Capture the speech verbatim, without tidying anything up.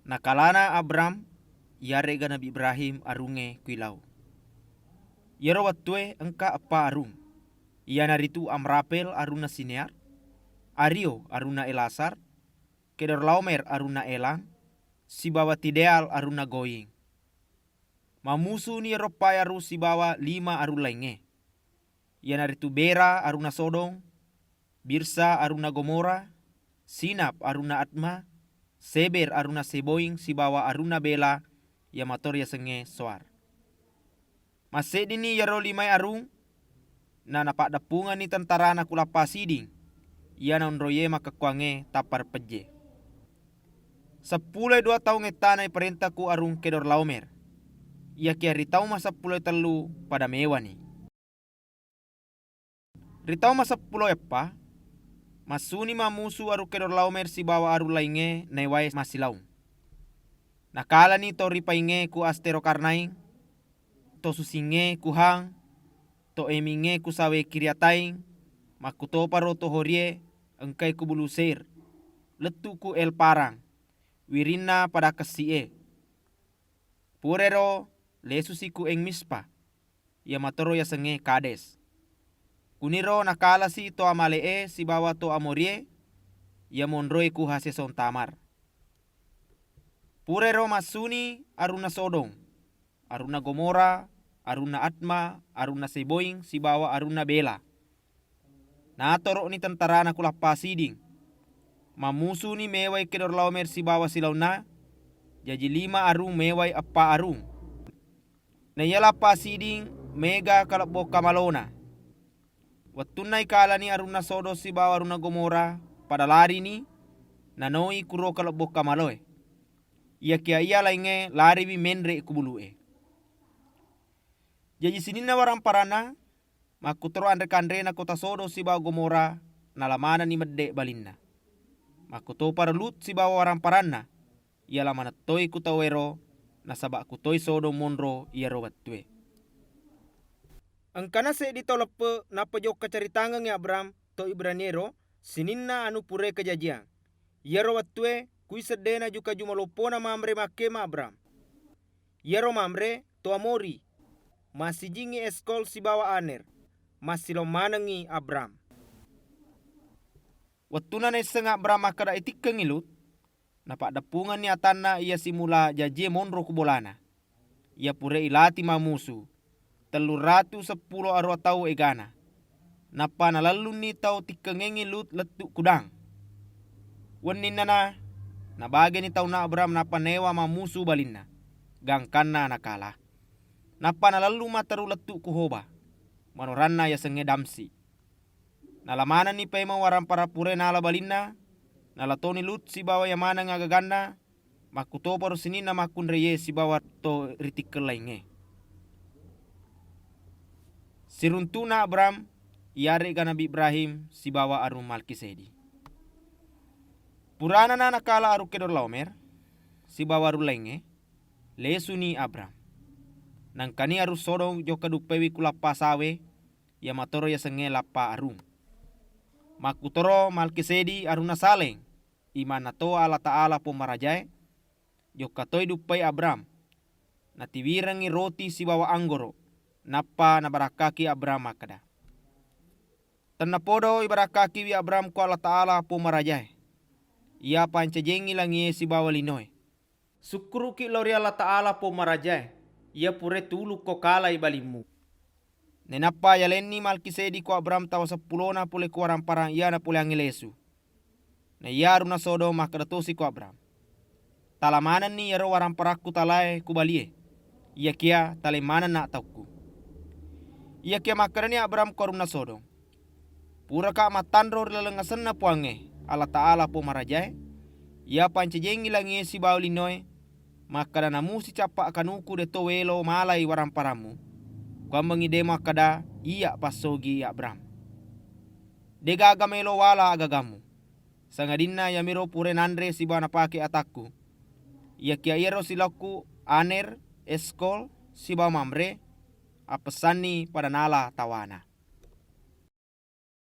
Nakalana Abram, iyaré'ga Nabi Ibrahim, arungngé ku Ilau. Iyaro wettué engka eppa arung, iyanaritu Amrapel arunna Sinear, Ario arunna Elasar, Kedorlaomer arunna Elang, sibawa Tideal arunna Goying. Mammusuni iyaro eppa arung sibawa lima arung laingngé, iyanaritu Bera arunna Sodom, Birsa arunna Gomora, Sinab arunna Adma, Seber arunna Seboing sibawa arunna Bela, iya matoro yasengngé Soar. Masséddini iyaro limaé arung, na napaddeppungenni tentarana ku lappa siding, iya naonroiyé makkekkuwangngé tappa repejjé. Seppuloé duwa taung ettana iparénta ku Arung Kedorlaomer, iyakiya ri taung masseppuloé tellu pada méwani. Ri taung masseppuloé eppa, massuni mammusu Arung Kedorlaomer sibawa arung laingngé naéwaé massilaong. Nakalani to ripaingngé ku Astero Karnaing, to Susingngé ku Hang, to Emingngé ku Sawé Kiriataing, makkutoparo to Horié engkaé ku Bulu Seir, lettu ku El Parang, wirinna pada kessi'é. Purairo lésusi ku Eng Mispa, iya matoro yasengngé Kadés. Kuniro nakalasi to Amale'é sibawa to Amorié, iya monroé ku Haséson Tamar. Purairo massuni arunna Sodom, arunna Gomora, arunna Adma, arunna Seboing, sibawa arunna Bela. Natoro'ni tentarana ku lappa siding. Mammusuni méwai Kedorlaomer sibawa silaonna, jaji lima arung méwai eppa arung. Naiya lappa siding méga kalebbong kamalona. Wettunna ikalani arunna Sodom sibawa arunna Gomora, pada larini nanoi kuro kalebbong kamaloé. Iyakiya iya laingngé lariwi ménré ku bulu'é. Jaji sininna waramparanna, makkutoro anré-kanréna kota Sodom sibawa Gomora nala manenni medde balinna. Makkutoparo Lut sibawa waramparanna, iyala manettoi ku tauwéro, nasaba kutoi Sodom monro iyaro wettué. Engkana séddi tau leppe nappa jokka caritangengngi Abram to Ibraniéro sininna anu puraé kajajiyang. Iyaro wettué kui seddéna jukaju maloppona Mamré makkéma Abram. Iyaro Mamré to Amori, massijingngi Eskol sibawa Aner, massilong manengngi Abram. Wettunna naisseng Abram makkeda itikkengngi Lut, napaddeppungenni atanna iya simula jajiyé monro ku bolana, iya puraé ilati mammusu, tellu ratu seppulo aruwa tau égana. Nappa nalellunni tau tikkengengngi Lut lettu ku Dang. Wenninnana, nabagéni taunna Abram nappa naéwa mammusu balinna, gangkanna nakala. Nappa nalellung matteru lettu ku Hoba, manoranna yasengngé Damsyik. Nala manenni paimeng warampara puraé nala balinna, nala toni Lut sibawa iya maneng agaganna, makkutoparo sininna makkunraié sibawa to ritikkeng laingngé. Siruntu'na Abram, iyaré'ga Nabi Ibrahim sibawa Arung Malkisédi. Puranana nakala Arung Kedorlaomer sibawa arung laingngé, lésuni Abram. Nangkani Arung Sodom jokka duppaiwi ku lappa sawé, iya matoro yasengngé lappa arung. Makkutoro Malkisédi arunna Saleng, imanna towa Allataala Pomarajaé, jokka toi duppai Abram. Natiwirengngi roti sibawa anggoro, nappa nabarakkaki Abram makkeda, "Tennapodo ibarakkakiwi Abram ko Allataala Pomarajaé, iya pancajiéngngi langié sibawa linoé. Sukkuruki lao ri Allataala Pomarajaé, iya puraé tulukko kalai balimmu." Nainappa yalenni Malkisédi ko Abram tawa seppulona polé ko waramparan iya napoléangngé lésu. Naiya arunna Sodom makkeda tosi ko Abram, "Tala manenni iyaro waramparakku talaé ku balié, iyakiya talé manenna taukku." Iyakiya makkedani Abram ko arunna Sodom, "Puraka mattanro ri laleng asenna Puwangnge, Allataala Pomarajaé, iya pancajiéngngi langié sibawa linoé, makkeda namusi cappa kanuku dé'to wélo malai waramparammu, kuwammengngi dé muakkeda, 'Iyya passogi Abram.' Dé'gaga maélo wala agagammu, sangadinna iyamiro puraé nanré sibawa napaké atakku. Iyakiya iyaro silaokku Aner, Eskol, sibawa Mamré, appessanni pada nala tawana."